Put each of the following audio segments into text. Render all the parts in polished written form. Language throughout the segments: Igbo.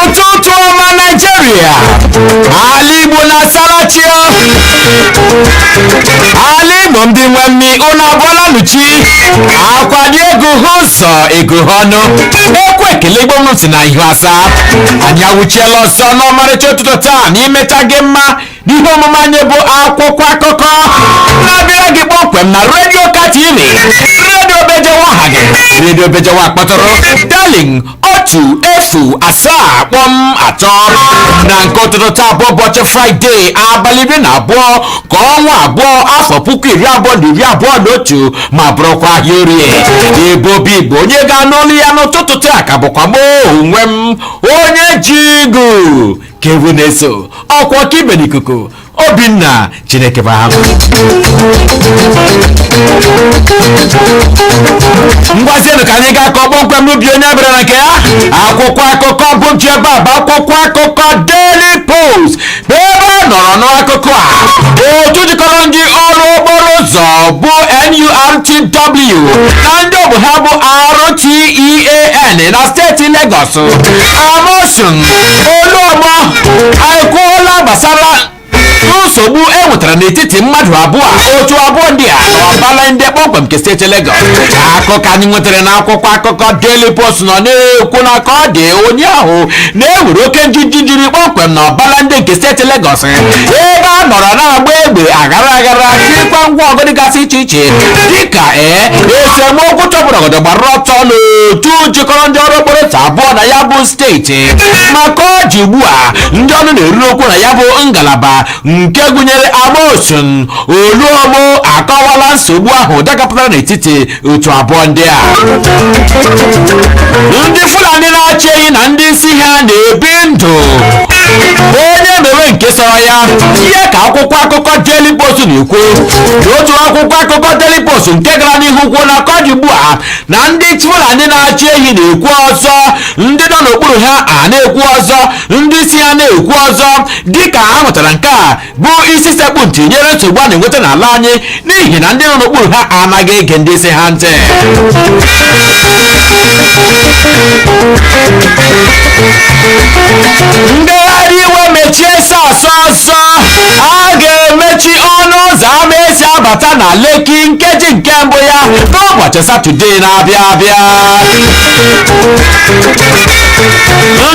Ụtụtụ ọma, Naijiria, ala Igbo na-asarachi. Ala Igbo, ndị nwe mmi, unu abụọla nuchi akwado ego hụ ụzọ ego ha ọnụ ekwe ekele. Igbo m si na ihu asaa, anyị awụchiela ọsọ n'ọmarịcha ụtụtụ taa n'imecha gị mma n'ihe omume anyị bụ akwụkwọ akụkọ na-abịara gị kpọmkwem na redio katini, redio bejewa ọha gị, redio bejewa akpọtụrụ darling 107.3. Na nke ụtụtụ taa bụ ụbọchị Fraịde, abalị 12 ka ọnwa abụọ, afọ 2021, ma bụrụkwa ahịa Orie. Ebe obi Igbo onye ga-anụ olu ya n'ụtụtụ taa ka bụkwa m onwe m, onye ji igu ka ewu na-eso ọkwa ọka ibe n'ikuku, Obinna Chineke bụ aha m. Ngwazienụ, ka anyị gaa kọọ kpọmkwem n'ubi onye bịara na nke ya. Akwụkwọ akụkọ bụ ji ebe a bụ akwụkwọ akụkọ Daily Post, bụ ebe a nọrọ n'akụkọ a. Otu jikọrọ ndị ọrụ okporo ụzọ bụ NURTW na ndị ọbụ ha bụ RTEAN na steeti Lagos, Amosun Oluomo, ekwuola gbasara nsogbu e nwetara n'etiti mmadụ abụọ, otu abụọ ndị a n'ọbala ndị kpọmkwem nke steeti Lagos. Akụkọ anyị nwetara n'akwụkwọ akụkọ Daily Post nọ na-ekwu na ka ọ dị ụnyaahụ na-ewere oke njiji jiri kpọmkwem na ọbala ndị nke steeti Lagos, ebe a nọrọ na-agba egbe aghara aghara, tikwa ngwa ọgụ dịgasị iche iche, dịka ee esemokwu chọpụrụ ọgọdọ gbara ọtọ n'otu jikọrọ ndị ọrụ okporo ụzọ abụọ na ya bụ steeti. Maka ọ ji ugbu a, ndị ọnụ na-eruru okwu na ya bụ ngalaba nke gụnyere Amosun Oluomo akọwala nsogbu ahụ dagapụtara n'etiti otu abụọ ndị a. Ndị Fulani na-achị ehi na ndị isi ha na-ebi ndụ onye mewe nke sọrọ ya, ihe ka akwụkwọ akụkọ Daily Post na-ekwu. N'otu akwụkwọ akụkọ Daily Post nke gara n'ihu kwuo na ka ọ dị ugbu a, na ndị Fulani na-achị ehi na-ekwu ọzọ, ndị nọ n'okpuru ha a na-ekwu ọzọ, ndị isi ha na-ekwu ọzọ, dịka ha hụtara nke a bụ isi sekpụ ntị nyere nsogbu a na-enweta n'ala anyị, n'ihi na ndị nọ n'okpuru ha anaghị ege ndị isi ha ntị. Ngagharị iwe mechie SARS ọzọ, a ga-emechi ọnụ ụzọ ama esi abata na Lekki nkeji nke mbụ ya n'ụbọchị Satọde na-abịa abịa.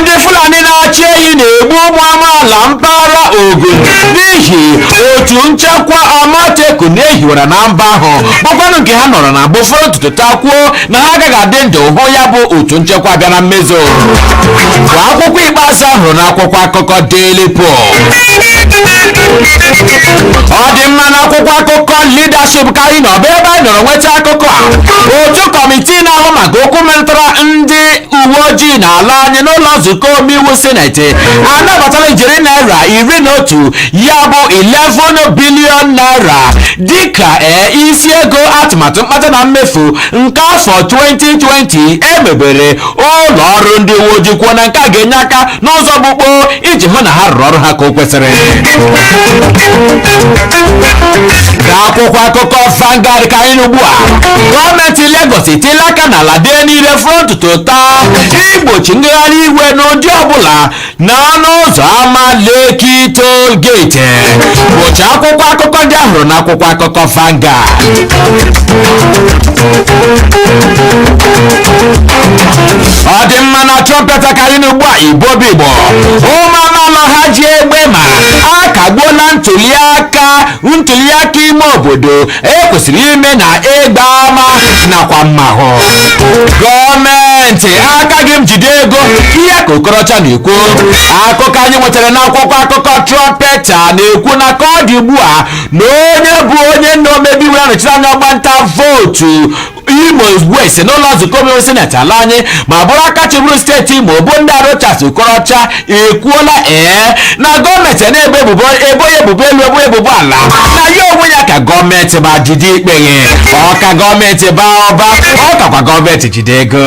Ndị Fulani na-achị ehi na-egbu ụmụ amaala mpaghara Ogun n'ihi otu nchekwa Amotekun na-ehiwara na mba ahụ, bụkwanụ nke ha nọrọ na mbụ fọrọ ntutu taa kwuo na ha agaghị adị ndụ hụ ya bụ otu nchekwa bịa na mmezu, bụ akwụkwọ ikpeazụ ahụrụ n'akwụkwọ akụkọ Daily Post. Ọ dị mma, na akwụkwọ akụkọ Leadership ka anyị nọ, bụ ebe anyị nọrọ nweta akụkọ a. Otu kọmitii na-ahụ maka okwu metụtara ndị uwe ojii n'ala anyị n'ụlọ nzukọ omeiwu sineti anabatala ijeri naira 11, ya bụ 11 billion naira, dịka ee isi ego atụmatụ mkpata na mmefu nke afọ 2020 emebere ụlọ ọrụ ndị uwe ojii. Kwuo na nke a ga-enye aka n'ụzọ gbukpo iji hụ na ha rụrụ ọrụ ha ka o kwesịrị. Na akwụkwọ akụkọ Vanguard ka anyị n'ugbu a, gọọmenti Lagos etiela aka n'ala dee niile fọrọ ntutu taa igbochi ngagharị iwe n'ụdị ọbụla na ọnụ ụzọ ámá Lekki Toll Gate, bụcha akwụkwọ akụkọ ndị ahụrụ na akwụkwọ akụkọ Vanguard. Ọ dị mma, na trumpet ka anyị n'ugbu a. Igbo bụ Igbo, ụmụ amaala ha ji egbe ma akagbuola ntuliaka ime obodo ekwesịrị ime na egbe ama nakwa mmahụ. Gọọmenti Gọọmenti aka gị m jide ego, ihe ka Okorocha na-ekwu. Akụkọ anyị nwetara n'akwụkwọ akụkọ Trumpeta na-ekwu na ka ọ dị ugbu a, na onye bụ onye na-omebi iwu na-anọchite anya ọgbanta vootu Imo West n'ụlọ nzukọ omeiwu sineti ala anyị, ma bụrụ aka chịburu steeti Imo, bụ ndị Rochas Okorocha, ekwuola ee na gọọmenti na-ebo ebubo, ebo ya ebubo elu, ebo ebubo ala, na ya onwe ya ka gọọmenti ma jide ikpeghe ọka gọọmenti baa ụba, ọ kakwa gọọmenti jide ego.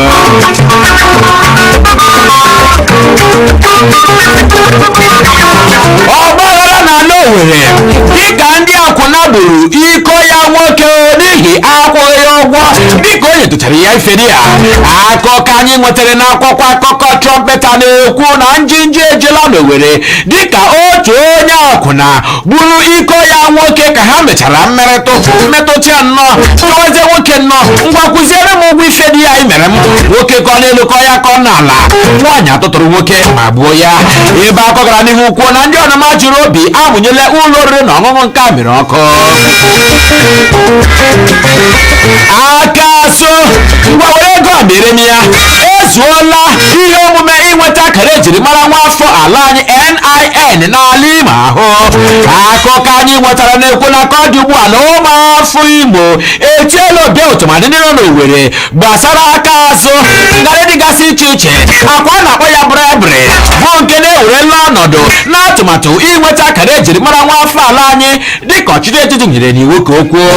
Ọgbaghara n'ala Owerri dịka ndị akwụna gburu iko ya nwoke n'ihi akwụghị ya ụgwọ dịka o nyetụchara ya iferi ya. Akụkọ anyị nwetara n'akwụkwọ akụkọ Trumpeta na-ekwu na njinji ejela n'Owerri dịka otu onye akwụna gburu iko ya nwoke ka ha mechara mmerịtụ mmetụcha nnọọ tụwazie nwoke nnọọ, ngwa kwụziere m ụgwọ ife dị ya anyị mere m. Nwoke kọ n'elu, kọ ya kọ n'ala, nwaanyị atụtụrụ nwoke ma gbuo ya. Ebe akọ gara n'ihu kwuo na ndị ọnụma jụrụ obi amụnyela ụlọ oriri na ọṅụṅụ nke a mere ọkụ aka. So ngwa, were ego a mere m ya. Ezuola ihe omume inweta akara ejiri mara nwa afọ ala anyị NIN n'ala Imo ahụ. Akụkọ anyị nwetara na-ekwu na ka ọ dị ugbu a, na ụmụafọ Imo etiela obi ụtụmadị ndị nọ n'Owerri gbasara aka azụ ngarị dịgasị iche iche akwa a na-akpọ ya bribery, bụ nke na-ewerela ọnọdụ n'atụmatụ inweta akara ejiri mara nwa afọ ala anyị, dịka ọchịchị etiti nyere n'iwu ka o kwuo.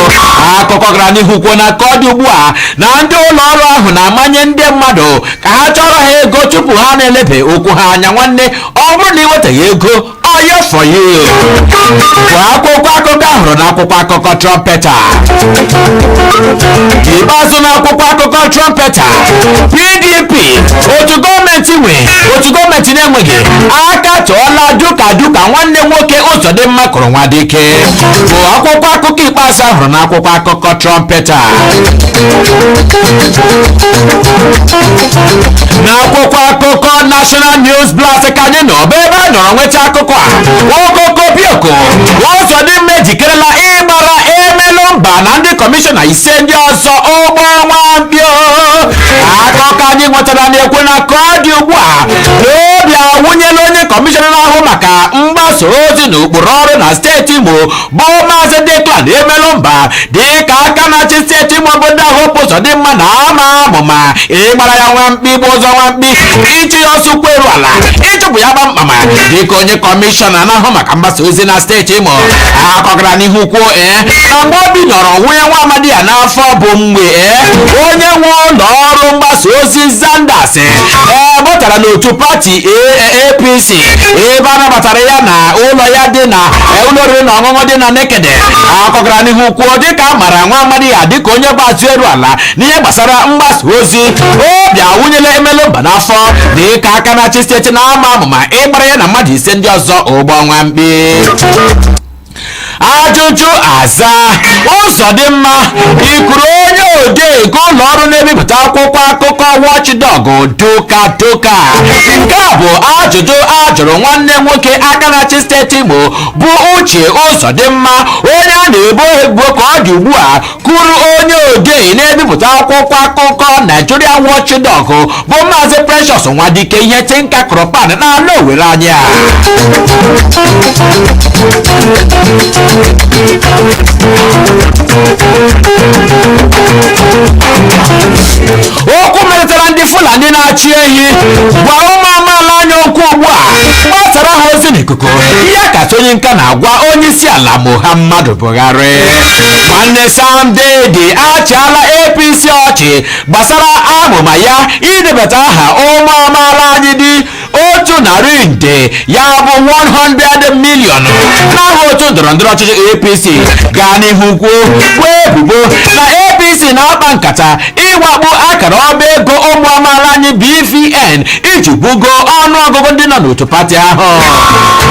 Akụkọ gara n'ihu kwuo na ka ọ dị ugbu a, na ndị ụlọ ọrụ ahụ na-amanye ndị mmadụ ka ha chọrọ ha ego tupu ha na-elebe okwu ha anya. Nwanne, ọ bụrụ na ị nwetaghị ego, ọya for you bụ akwụkwọ akụkọ ahụrụ na akwụkwọ akụkọ Trumpeta. Ikpeazụ, na akwụkwọ akụkọ Trumpeta, PDP, otu gọọmenti nwe, otu gọọmenti na-enweghị, aka tụọla duka duka nwanne nwoke Ụzọdịmma kụrụ nwa dike, bụ akwụkwọ akụkọ ikpeazụ ahụrụ na akwụkwọ akụkọ Trumpeta. N'akwụkwọ akụkọ National News Blast ka anyị nọ, bụ ebe a nọrọ nweta akụkọ a. Okoko bioko, Ụzọdịmma ejikerela ịgbara Emelụmba na ndị kọmishọna ise ndị ọzọ ụgbọ nwambio. Akụkọ anyị nwetara na-ekwu na ka ọ dị ugbu a, na obi awụnyela onye kọmishọna na-ahụ maka mgbasa ozi na ụkpụrụ ọrụ na steeti Imo, bụ Maazị Declan Emelụmba, dịka aka na-achị steeti Imo, bụ ndị ahụ Ụzọdịmma, na ama amụma ịgbara ya nwamkpi bụ ụzọ nwamkpi, ịchụ ya ọsọ kweru ala, ịchụpụ ya kpamkpam dịka onye kọmishọna na-ahụ maka mgbasa ozi na steeti Imo. Akọgara n'ihu kwuo ee na mgbe obi nọrọ nwunye nwa amadi ya n'afọ bụ mgbe ee onye nwe ụlọ ọrụ mgbasa ozi Zanders ee bụtara n'otu pati APC, ebe a nabatara ya na ụlọ ya dị na ụlọ oriri na ọṅụṅụ dị na Nekede. Akọgara n'ihu kwuo, dịka a mara nwa amadi ya dịka onye gbazụ eru ala n'ihe gbasara mgbasa ozi, obi awụnyela Emelụmba n'afọ dịka aka na-achị steeti na-ama amụma ịgbara ya na mmadụ ise ndị ọzọ ụgbọ nwamkpi. Ajụjụ aza, Ụzọdịmma ikuru onye odee nke ụlọ ọrụ na-ebipụta akwụkwọ akụkọ Watchdog duka duka? Nke a bụ ajụjụ a jụrụ nwanne nwoke aka na-achị steeti Imo, bụ Uche Ụzọdịmma, onye a na-ebo ebubo ka ọ dị ugbu a kwuru onye odee na-ebipụta akwụkwọ akụkọ Nigeria Watchdog, bụ Maazị Precious Nwadike, ihe tinka kụrụpan n'ala Owere anyị a. Okwu metụtara ndị Fulani na-achị ehi, gwa ụmụ amaala anya okwu ugbu a, gbasara ha ozi n'ikuku, ihe kasị onye nka na-agwa onye isi ala Muhammadu Buhari. Nwanne Sam Dede achịala APC ọchị gbasara amụma ya idebata aha ụmụ amaala anyị dị 100 nde, ya bụ 100 million, n'aha otu ndọrọndọrọ ọchịchị APC. Gaa n'ihu kwuo ebubo na APC na-akpa nkata ịwakpo akara ọba ego ụmụ amaala anyị BVN iji bugo ọnụọgụgụ ndị nọ n'otu pati ahụ,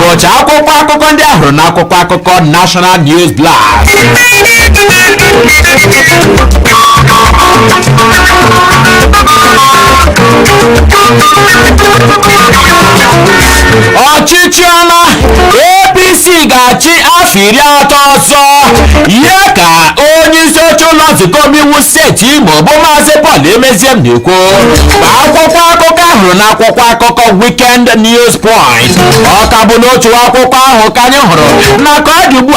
bụcha akwụkwọ akụkọ ndị ahụrụ n'akwụkwọ akụkọ National News Blast. Ọchịchị ọma APC ga-achị afọ 30 ọzọ, ya ka onye Onye isi oche ụlọ nzukọ omeiwu steeti Imo bụ Maazị Paul Emeziem na-ekwu. Akwụkwọ akụkọ ahụrụ na akwụkwọ akụkọ Weekend News Point. Ọ ka bụ n'otu akwụkwọ ahụ ka anyị hụrụ na ka ọ dị ugbu a,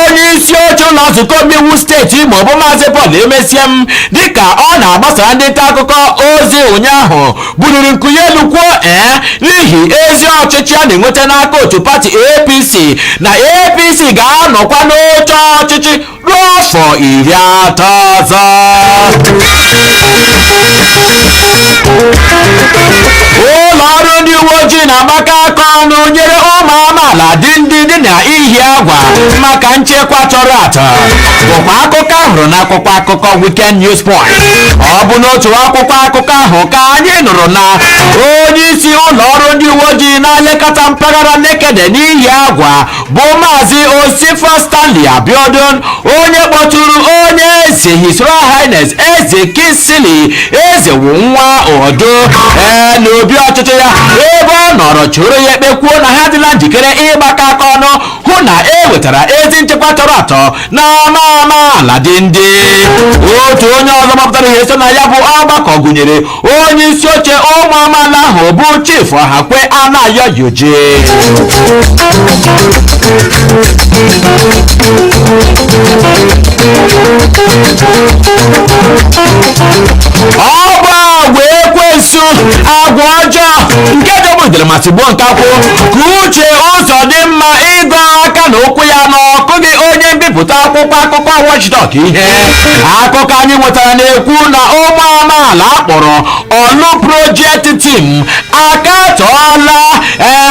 onye isi oche ụlọ nzukọ omeiwu steeti Imo bụ Maazị Paul Emeziem, dịka ọ na-agbasara ndị nta akụkọ ozi ụnyaahụ, buliri nku ya elu kwuo ee n'ihi ezi ọchịchị a na-enweta n'aka otu pati APC, na APC ga-anọkwa n'oche ọchịchị ruo afọ 30 ọzọ. Ụlọ ọrụ ndị uwe ojii na-agbakọ aka ọnụ nyere ụmụ amaala dị ndị dị na Ihiagwa maka nchekwa tọrọ atọ, bụkwa akụkọ ahụrụ n'akwụkwọ akụkọ Weekend News Point. Ọ bụ n'otu akwụkwọ akụkọ ahụ ka anyị nụrụ na onye isi ụlọ ọrụ ndị uwe ojii na-elekọta mpaghara Nekede n'Ihiagwa bụ Maazị Osifa Stanley Abiodun, onye kpọtụrụ onye eze, His Royal Highness Eze Kingsley Eze nwa Odo, ee, n'obi ọchịchị ya, ebe ọ nọrọ chụrụ ya ekpe, kwuo na ha adịla njikere ịgbakọ aka ọnụ hụ na e wetara ezi nchekwa tọrọ atọ na ama amaala dị ndị. Otu onye ọzọ gbapụtara ihe so na ya bụ ọgbakọ gụnyere onye isi oche ụmụ amaala ahụ bụ Chief Ọhakwe Anayo Yoje. Ọ bụ agwa ekwensu, agwa ọjọọ nke jọgbudere ma tigbuo nkakwụ ka Uche Ụzọdịmma ịgọ aka na ụkwụ ya n'ọkụghị onye mbipụta akwụkwọ akụkọ Watchdog. Ihe akụkọ anyị nwetara na-ekwu na ụmụ amaala akpọrọ Ọlụ Project Team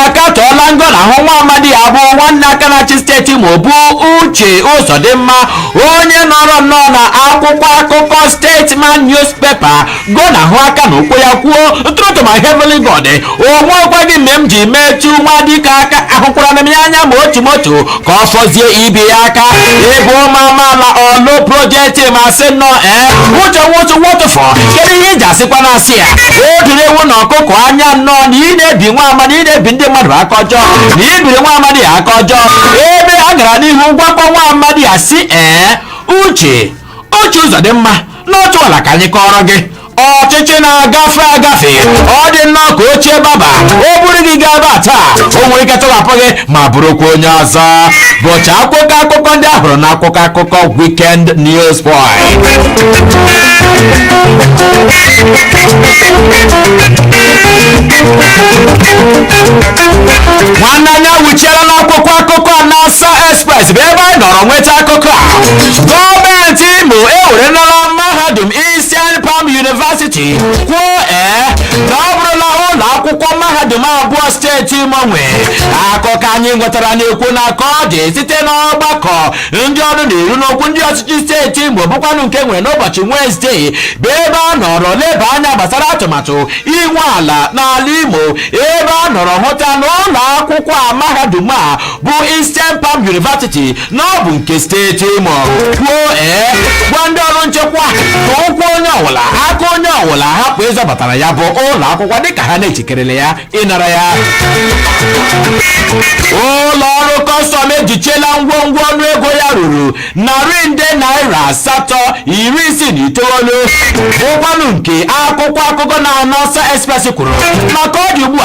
akatọọla ngọnahụ nwa amadi ya bụ nwanne aka na-achị steeti Imo bụ Uche Ụzọdịmma, onye nọrọ nnọọ na akwụkwọ akụkọ Statesman newspaper gọnahụ aka na ụkwụ ya, kwuo, "True to my heavenly God, onwekwaghị mgbe m ji metụ nwa dike aka, ahụkwara m ya anya ma otu moto ka ọ fọzie ibi ya aka." Ebe ụmụ amaala Ọlụ Project Team asị nnọọ, ee, Uche nwụtụ wọtụfọ, kedu ihe iji asịkwa na asị ya o duru ewu na ọkụkọ anya nnọọ na ị na-ebi nwa amadi, ị na-ebi ndị mmadụ aka ọjọọ, na ibiri nwa amadi ya aka ọjọọ? Ebe a gara n'ihu gwakwa nwa amadi ya si, ee, Uche Ụzọdịmma, n'otu ala ka anyị kọrọ gị, ọchịchị na-agafe agafe. Ọ dị nnọọ ka ochie baba, o buru gị gaa ebe a taa, o nwere ike tọghapụ gị ma bụrụkwa onye ọzọ. Bụcha akwụkwọ akụkọ ndị ahụrụ na akwụkwọ akụkọ Weekend News Point. Nwanne anya wuchiela n'akwụkwọ akụkọ Announcer Express, bụ ebe anyị nọrọ nweta akụkọ a. Gọọmenti Imo ewerela mahadum Eastern Palm University kwuo ee na ọ bụrụla ụlọ akwụkwọ mahadum abụọ steeti Imo nwe. Akụkọ anyị nwetara na-ekwu na ka ọ dị site n'ọgbakọ ndị ọrụ na-eru n'okwu ndị ọchịchị steeti Imo, bụkwanụ nke nwere n'ụbọchị Wenezdee, bụ ebe a nọrọ leba anya gbasara atụmatụ inwe ala n'ala Imo, ebe a nọrọ hụta na ụlọ akwụkwọ a mahadum a bụ Eastern Palm University na ọ bụ nke steeti Imo, kwuo ee, gwa ndị ọrụ nchekwa ka ụkwụ onye ọwụla, aka onye ọwụla hapụ ịzọbatara ya bụ ụlọ akwụkwọ, dịka ha na-ejikerele ya ịnara ya. Ụlọ ọrụ customs ejichiela ngwongwo ọnụ ego ya ruru narị nde naira 869, bụkwanụ nke akwụkwọ akụkọ na Announcer Express kwuru. Maka ọ dị ugbu a,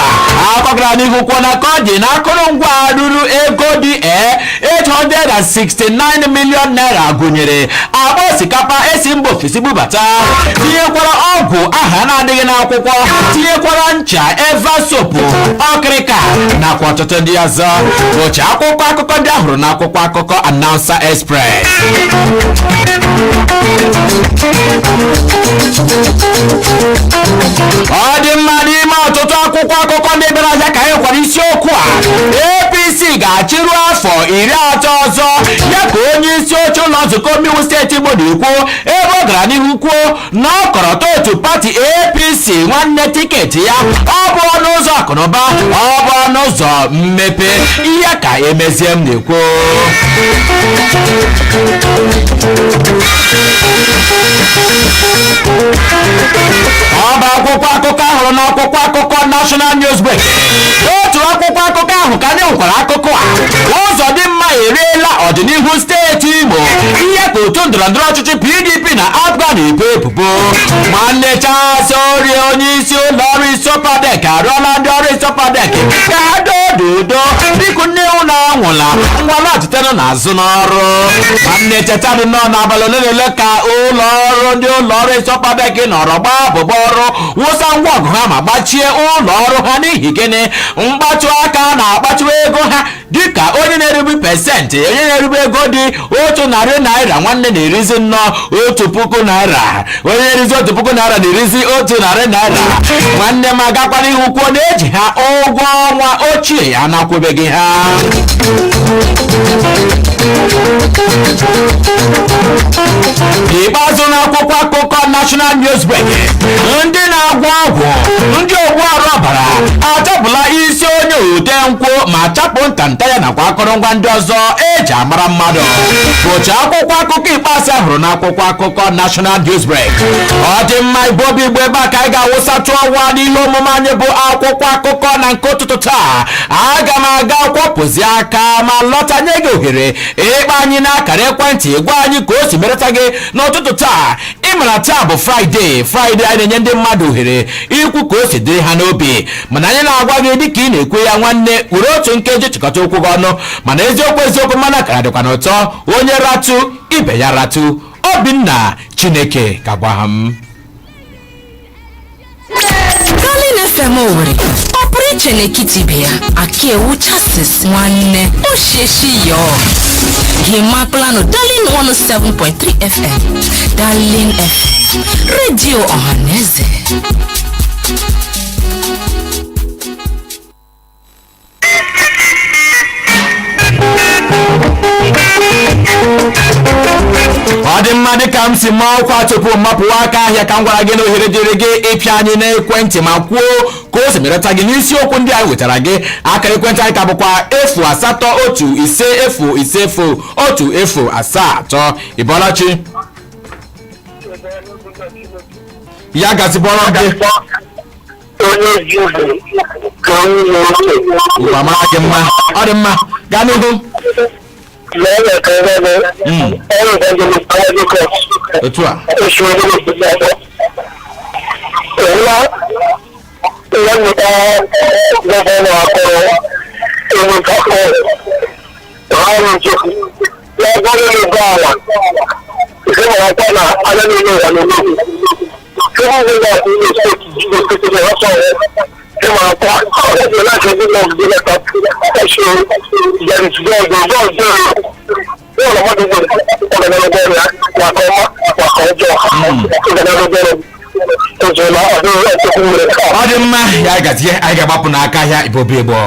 akụkọ gara n'ihu kwuo na ka ọ dị na akụrụngwa ruru ego dị 869 million naira, gụnyere akpa osikapa esi mba ofesi bubata, tinyekwara ọgwụ aha na-adịghị n'akwụkwọ, tinyekwara ncha Eva soap ọkịrịka, nakwa ọtụtụ ndị ọzọ, bụcha akwụkwọ akụkọ ndị ahụrụ n'akwụkwọ akụkọ Announcer Express. Ọ dị mma, n'ime ọtụtụ akwụkwọ akụkọ ndị bịara ahịa ka anyị kwara isiokwu a: APC ga-achịru afọ 30 ọzọ, ya ka onye isi oche ụlọ nzukọ omeiwu steeti Imo na-ekwu, ebe ọ gara n'ihu kwuo na ọkọrọtọ otu pati APC nwanne tiketi ya, ọ bụ ọnụ ụzọ akụnụba, ọ bụ ọnụ ụzọ mmepe, ihe ka emezie m na-ekwu. Ọ bụ akwụkwọ akụkọ ahụrụ n'akwụkwọ akụkọ National Newsbreak. Otu akwụkwọ akụkọ ahụ ka anyị hụkwara akụkọ a: Ụzọdịmma eriela ọdịnihu steeti Imo, ihe Dịka otu ndọrọndọrọ ọchịchị PDP na APGA na-ebo ebubo, nwanne Charles Orie, onye isi ụlọ ọrụ ISOPADEC, arịọla ndị ọrụ ISOPADEC ka ha doo dodo, biko, nne ụlọ anwụla ngwa laghachitenụ n'azụ n'ọrụ. Nwanne, chetanụ nọ n'abalị ole na ole ka ụlọ ọrụ ndị ụlọ ọrụ ISOPADEC nọrọ gbaa abụba ọrụ, wụsa ngwa ọgụ ha ma gbachie ụlọ ọrụ ha. N'ihi gịnị? Mkpatụ aka na-akpatụ ego ha, dịka onye na-erube pasentị, onye na-erube ego dị ₦100, nwanne, na-erizi nnọọ ₦1,000. Onye na-erizi ₦1,000 na-erizi ₦100. Nwanne m, agakwana ihu kwuo na eji ha ụgwọ ọnwa ochie ya anakwụbeghị ha. N'ikpeazụ, n'akwụkwọ akụkọ National Newsbreak, ndị na-agwọ ọgwụ, ndị ogbu arụ ọbara achapụla isi onye ode nkwụ ma chapụ ntanta ya nakwa akụrụngwa ndị ọzọ eji amara mmadụ, bụcha akwụkwọ akụkọ ikpeazụ a hụrụ n'akwụkwọ akụkọ National Newsbreak. Ọ dị mma, Igbo bụ Igbo, ebe a ka anyị ga-awụsatụ ọwa n'ihe omume anyị bụ akwụkwọ akụkọ na nke ụtụtụ taa. Aga m aga kwọpụzi aka ma lọta nye gị ohere ịkpa anyị n'akara ekwentị, gwa anyị ka o si merụta gị n'ụtụtụ taa. Ị mara taa bụ Fraịde. Fraịde anyị na-enye ndị mmadụ ohere ikwu ka o si dịrị ha n'obi, mana anyị na-agwa gị, dịka ị na-ekwu ya, nwanne, were otu nkeji chịkọta okwu gị ọnụ. Mana eziokwu eziokwu, mmanụ akara dịkwa n'ụtọ. Onye ratụ, ibe ya ratụ. Obinna Chineke ka gwa ha m. Darling FM Owerri, ọ pụrụ iche n'etiti ibe ya. Akiewu Chasis, nwanne osheshi yo Himaplano Darling 107.3 FM, Darling FM, redio ọhaneze. Ọ dị mma, dịka m si maa ọkwa tupu m mapụwa aka ahịa, ka m gwara gị na ohere dịrị gị ịpịa anyị n'ekwentị ma kwuo ka o si merụta gị n'isiokwu ndị anyị wetara gị. Akara ekwentị anyị ka bụkwa 08150501073. Ịbọlachi ya gazibọrọ gị. Onye Juu ka onye na-eche. Ụwa mara gị mma. Ọ dị mma, gaa n'ihu. Otu a. Ọ dị mma, ya gazie. Anyị ga-agbapụ n'aka ahịa ibobi igbo.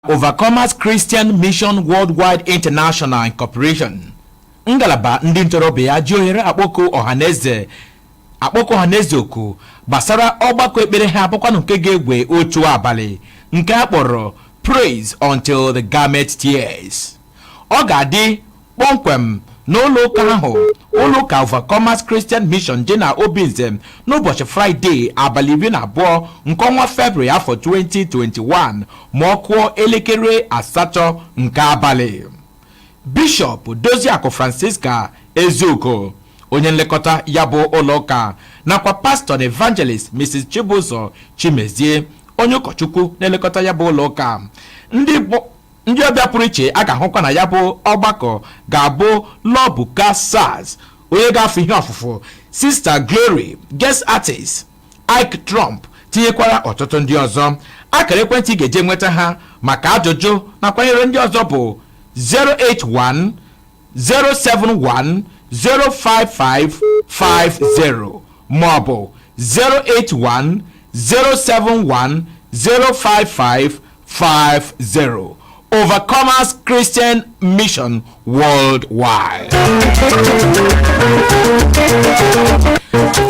Overcomers Christian Mission Worldwide International Incorporation, ngalaba ndị ntorobịa ya, ji ohere akpọkọ ọhaneze oku gbasara ọgbakọ ekpere ha, bụkwanụ nke ga-egwe otu abalị, nke a kpọrọ "Praise Until the Garment Tears". Ọ ga-adị kpọmkwem n'ụlọ ụka ahụ, ụlọ ụka Overcomers Christian Mission dị na Obinze, n'ụbọchị Fraịde, abalị 12 nke ọnwa Febrụwarị, afọ 2021, ma ọ kụọ elekere 8 nke abalị. Bishọp Doziakụ Francisca Ezeogo, onye nlekọta ya bụ ụlọ ụka, nakwa pastọ na evangelist Mrs Chibụzọ Chimezie, onye ụkọchukwu na-elekọta ya bụ ụlọ ụka. Ndị ọbịa pụrụ iche a ga-ahụkwa na ya bụ ọgbakọ ga-abụ Lọbuka Sars, onye ga-afụ ihe ọfụfụ, Sister Glory, guest artist Ike Trump, tinyekwara ọtụtụ ndị ọzọ. Akara ekwentị ị ga-eje nweta ha maka ajụjụ nakwa nyere ndị ọzọ bụ 081 071 05550 maọbụ 081 071 05550. Overcomers Christian Mission Worldwide.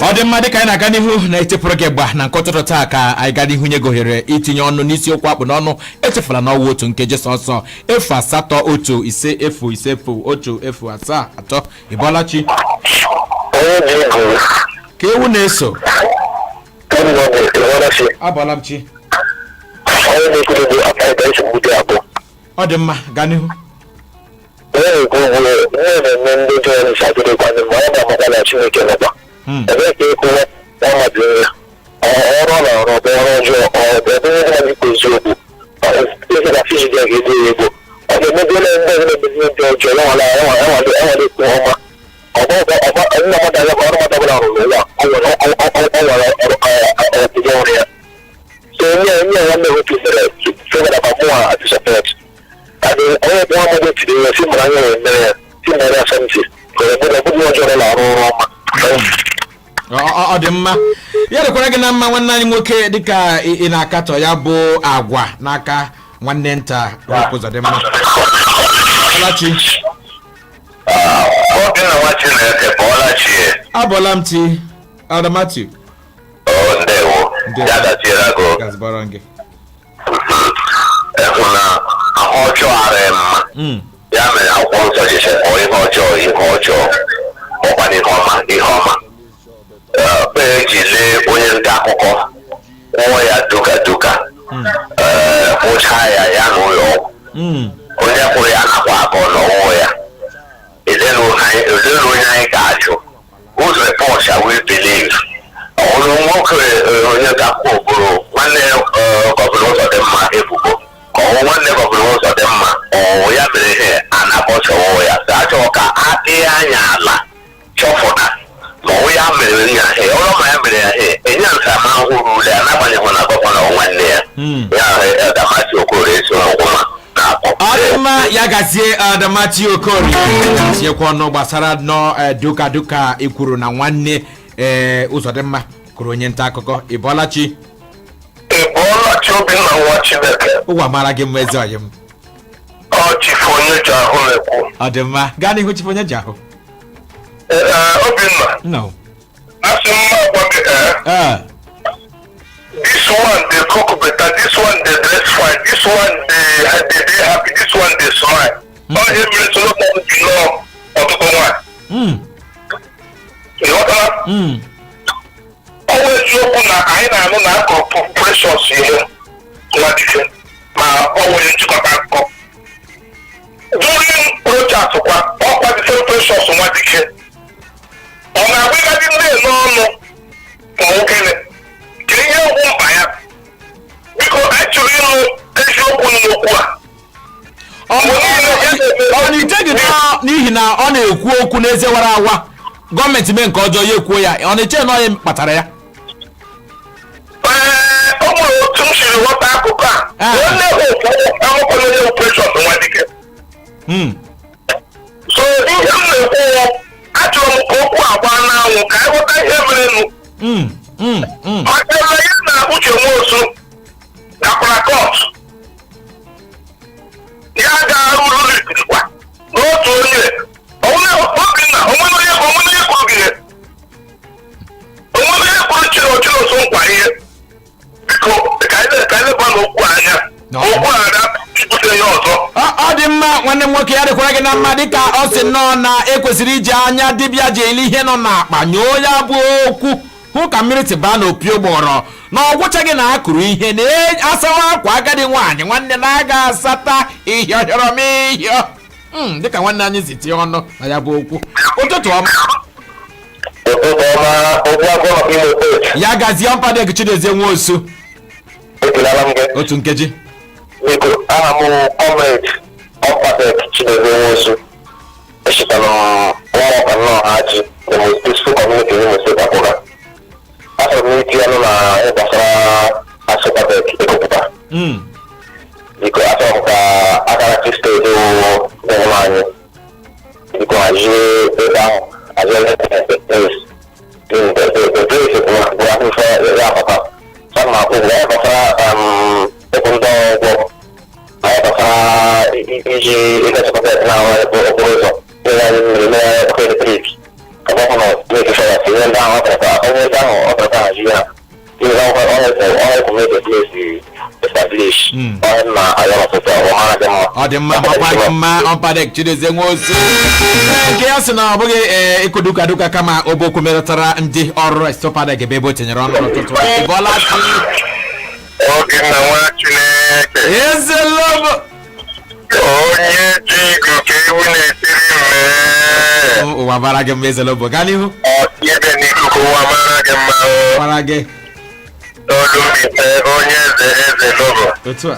Ọ dị mma, dịka anyị na-aga n'ihu na-etepụrụ gị gba na nke ụtụtụ taa, ka anyị gaa n'ihu nye gị ohere itinye ọnụ n'isiokwu akpụ n'ọnụ. Echefula na ọwụ otu nkeji sọsọ, 081 5 0 5 0 1 0 7 3. Ịbọlachi? Onye ji ego. Ka ewu na-eso. Ịbọlachi. Abọla m chi. Onye na-ekwuru bụ akaịta nsogbu dị abụọ. Ọ dị mma, gaa n'ihu. Onye na-ekwu ugwu ihe na-eme ndị jọrọ sagidekwanụ, ma ọ na-amakwa na Chineke nọkwa. Ebee ka ịkụwa ọnọdụ ya? Ọrụ ọ na-arụ bụ ọrụ ọjọọ, ọ bụ ebe ndị na-ekwu eziokwu ezi na fijide ga-ego ya ego. Ọ ga-emebiela ndị ọzọ na-emezi ndị ọjọọ ya nwere enwere ekwu ọma. Nna mmadụ anya ọrụ mmadụ ọbụla rụrụ n'ụwa, ọ nwere ọdịdị ọrụ ya. So onye nwanne nwoke mere fegara ma mụnwa support and onye bụ nwa mmadụ tiri ya si mara anya ya mere ya si mere asọmpi ka ọ bụrụ ọbụghị ọjọọ na-arụ ọrụ ọma. Ọ dị mma, ya dịkwara gị na mma, nwanne anyị nwoke. Dịka ị na-akatọ ya bụ agwa n'aka nwanne nta Hope Uzodimma. Ọlachi. Obinna nwa Chineke, bọọla chi. Abọla m chi, Elder Matthew. O ndewo. Ndewo. Ya gaziere gị. Gazibọrọ gị. Ịhụ na ahụ ọjọọ arịghị mma. Ya mere Akwụkwọ Nsọ ji sị kpọọ ihe ọjọọ ihe ọjọọ, kpọkwana ihe ọma ihe ọma. Ee, eji lee onye nta akụkọ kwụọ ya duka duka. Ee, kwụchaa ya ya n'ụlọ ọgwụ. Onye kwụrụ ya nakwa akọ n'ọnwụ ya. Elelu onye anyị ga-ajụ, whose report shall we believe? Ọhụrụ nwoke, onye nta akụkọ bụrụ nwanne Gọvanọ Ụzọdịmma ebubo ka ọwụ nwanne Gọvanọ Ụzọdịmma, ọwụ ya mere ihe a na-akọcha ọwụ ya. Achọrọ ka a tee anya ala chọpụta ma ọwụ ya mere ya he ọrụ, ma ya mere ya he enye ntaramahụhụ ruru ya, n'agbanyeghị na gọvanọ nwanne ya. Ya Elder Matthew Okorie so n'ụkwụ na-akpọ. Ọ dị mma, ya gazie, Elder Matthew Okorie. Tinyekwa ọnụ gbasara nọ duka duka ikwuru na nwanne ee Ụzọdịmma kwuru onye nta akụkọ. Ị bọọla chi? Ị bọọla chi, Obinna nwa Chineke. Ụwa mara gị mma, ezi ọyị m. Ọ Chief onye ji ahụ na-ekwu. Ọ dị mma, gaa n'ihu, Chief onye ji ahụ. Ee, Obinna. No. Asị m agwa gị, ee, ee this one dey cook better, this one dey dress fine, this one dey happy, this one dey smile. Ọ ihe mere Solomon ji lụọ ọtụtụ nwaanyị. Ị ghọtara? Mm. Ọ bụ eziokwu na anyị na-anụ na akụrụ Precious ihe Nwadike, ma ọ nwere nchịkọta akụkọ during Rochas kwa ọkwa the same Precious Nwadike, ọ na-agbagadị ndị n'ọnụ ma nwoke ka ihe ọgwụ mkpa ya. Biko, anyị chọrọ ịnụ eziokwu n'okwu a. Ọ na ite gị n'ihi na ọ na-ekwu okwu n'eze wara awa, gọọmenti mee nke ọjọọ, ya ekwuo ya. Ọ na-eche na ọ ya kpatara ya? Ee, o nwere otu m siri ghọta akụkọ a. Nwanne Hope amụkwana onye bụ Precious Nwadike. So ihe m na-ekwu, achọrọ m ka okwu agba n'anwụ ka anyị ghọta ihe merenụ. Maka na ya na Uche Nwosu gakwara court. Okwu a na-ebute ihe ọzọ. Ọ dị mma, nwanne m nwoke, ya dịkwara gị na mma. Dịka ọ sị nnọọ na ekwesịrị iji anya dibịa ji ele ihe nọ n'akpa nyoo ya bụ okwu, hụ ka mmiri si baa n'opi ụgbọrọ, na ọ gwụchaghị na a kụrụ ihe na asawa akwa agadi nwaanyị nwanne na-aga asata ihio hịọrọ m ihio. Dịka nwanne anyị si tinye ọnụ na ya bụ okwu. Ụtụtụ ọma. Ụtụtụ ọma, okwu agụ maka Imo Steeti. Ya gazie, Ọmpadek Chidozie Nwosu. Ekelala m gị. Otu nkeji. Biko, aha m Comrade Ọmpadek Chidozie Nwosu. Echetara m ụmụọka nnọọ ha ji the most peaceful community in Imo State apụga. Achọrọ m itinye ọnụ na ihe gbasara Asụpadek ekopụta. Biko, achọrọ m ka akara chi steeti wụ gọvanọ anyị, biko, hazie ebe ahụ, hazie place the place bụ afụfụ ya apụta sama akwụ ya gbasara ịkwụ ndị ọgwụ na ya gbasara iji ịgachakọta na okporo ụzọ, mere anyị mmiri, mere anyị ọkụ eletrik, ka gọvanọ make sure that ihe ndị ahụ ọ tara, onye ndị ahụ ọ tara hazi ya, ihe ọrụ make the place establish. Onye na ayọ n'ọtụtụ ọ mara gị mma. Ọ dị mma, makwa gị mma, Ọmpadek Chidozie Nwosu. Nke ya sị na ọ bụghị ịkụ duka duka, kama obokwu metụtara ndị ọrụ Esopadek ebe o tinyere ọnụ n'ụtụtụ a. Ị bọọla chi? Obinna nwa Chineke. Ezelobo. Onye ji ikuku ewu na-etiri mmee. Ụwa bara gị mma, Ezelobo, gaa n'ihu. Ibe n'ikuku, ụwa mara gị mma o. Bara gị. Olumbite onye eze, eze lobo. Otu a.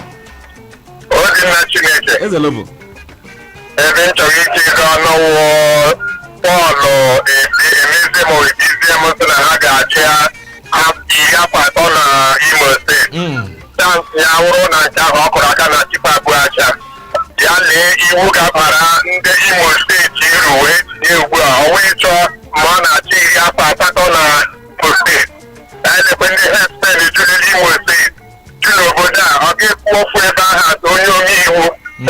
Obinna Chineke. Ezelobo. Ebe m chọrọ iti ọnụ wụ Paul Emezi ma Ebizie m sị na ha ga-achị 30 na Imo Steeti. Chance ya wụrụ na nke ahụ ọ kụrụ aka na Chifu Abụacha ya, lee iwu ga-abara ndị Imo Steeti uru wee tinye ugbu a, ọ wee chọọ ma ọ na-achị 80 na Imo Steeti. Elekwe ndị herdsmen juru Imo Steeti, ju n'obodo a, ọ ga-ekwu okwu ebe ahụ atụ onye omeiwu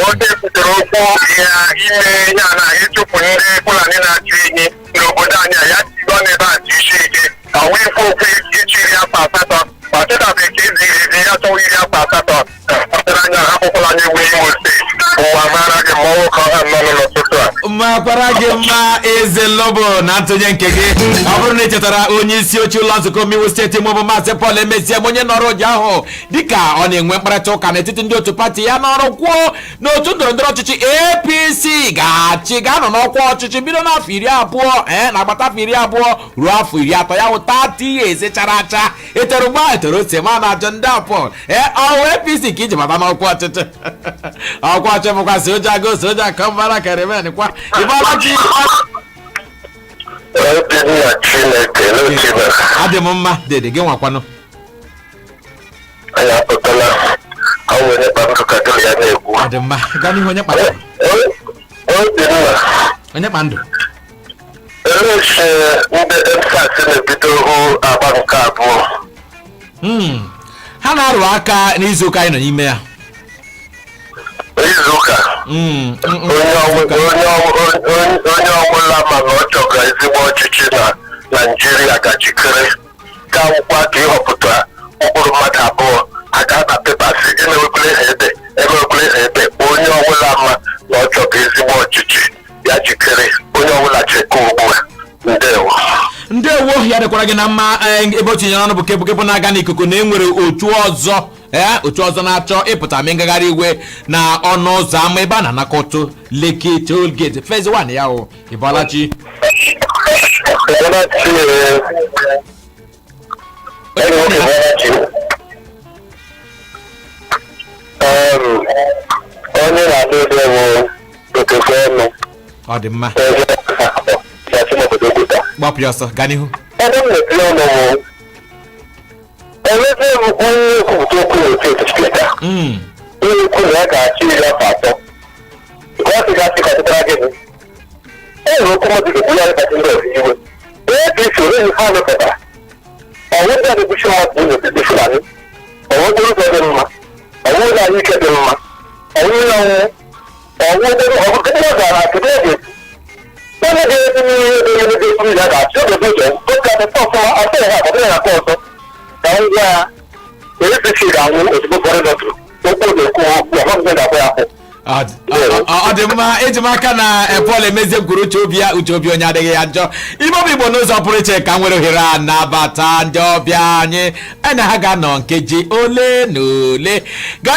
oge kwutere okwu ya ime ihe a na ịchụpụ ndị Fulani na-achụ ehi n'obodo anyị a, ya jigo n'ebe a ji isi ike ọ wee ikwu okwu ịchị 80. Ọ chịtabeghị ka eziri ezi ya chọwa 80 kpatara anya akwụkwọla anya ewu Imo Steeti. Ụwa mara gị ma nwoke ọha nọ n'ụtụtụ a. Makwara gị mma, eze lobo, na ntụnye nke gị. Ọ bụrụ na ị chetara, onye isi oche ụlọ nzukọ omeiwu steeti maọbụ Maazị Paul Emezie, onye nọrọ ụnyaahụ dịka ọ na-enwe mkparịta ụka n'etiti ndị otu pati ya n'ọrụ, kwuo na otu ndọrọndọrọ ọchịchị APC ga-achị, ga-anọ n'ọkwa ọchịchị bido n'afọ 20 na agbata afọ 20 ruo afọ 30, ya wụ 30 years chara acha, etere ụgbọ etere ose. Ma na-ajọ ndị a, Paul, ọwụ APC ka iji bata n'ọkwa ọchịchị? Ọkwa ọchịchị bụkwa soja go, soja kọmbara keremen kwa. Ịbọlachi? Obinna Chineke n'otu na. Adị m mma, dede gị nwakwanụ? Anyị apụtala, ọ bụ onye kpa nkụ ka gịnị ya na-ekwu. Ọ dị mma, gaa n'ihu, onye kpa ndụ. Obinna. Onye kpa ndụ. Olee ndị EndSARS na-ebido hụ agba nke abụọ? Ha na-arụ aka n'izu ụka anyị nọ n'ime ya. Izu ụka? Izu ụka. Onye ọbụla ma na ọ chọga ezigbo ọchịchị na Naijiria ga-jikere ka akwụkwọ ka ịhọpụta mkpụrụ mmadụ abụọ aga na pepa si emewekwele ha ebe, emewekwele ha ebe. Onye ọbụla ma na ọ chọga ezigbo ọchịchị ya jikere, onye ọbụla chekwa ugbu a. Ndewo. Ndewo, ya dịkwara gị na mma. Ebe o tinyere ọnụ bụ kebụkebụ na-aga n'ikuku na enwere otu ọzọ, otu ọzọ na-achọ ịpụta mee ngagharị iwe na ọnụ ụzọ ama ebe a na-anakọ ụtụ Lekki Toll Gate Phase 1 ya o. Ịbọlachi? Ịbọlachi, enyi nwoke, ịbọlachi. Onye na-adị ụdị bụ okeke ọnụ. Ọ dị mma. Eze gasị n'obodo Oguta. Gbapụ ya ọsọ, gaa n'ihu. Ebe m na-etinye ọnụ bụ eleze m onye ekwupụta okwu n'otu steeti a. Onye ikwu na ya ga-achị 30 nke ọ sị gasị ka ọtụtara gịnị, e nwere okwu mmadụ ga-ekwu ya dịkasị ndị ọzọ iwe. APC onye ha mepụtara ọwụ ndị a na-egbuchi mmadụ n'ụlọ ndị Fulani, ọwụ okporo ụzọ dị mma, ọwụ ụlọ ahụike dị mma, ọwụ ụlọ ọnwụ, ọwụ okporo ọgụ kedu ọ gara, kedu ọ ga-ekwu onye ga-esi n'ihe ebe onye ga-ekwu ya ga-achị oge ụzọ oge atụtụ ọfụma asị ha ọbụla na-akọ ọzọ ka m gwa ya. APC ga-anwụ ozugbo Buhari nọtụrụ. Okwu na-ekwu okwu ọ ga-akwụ ya akwụ. Ọ dị mma. Eji m aka na Paul Emezie kwuru uche obi ya, uche obi onye adịghị ya njọ. Igbo bụ Igbo, n'ụzọ pụrụ iche ka m nwere ohere a nabata ndị ọbịa anyị, anyị na ha ga-anọ nkeji ole na ole gaa.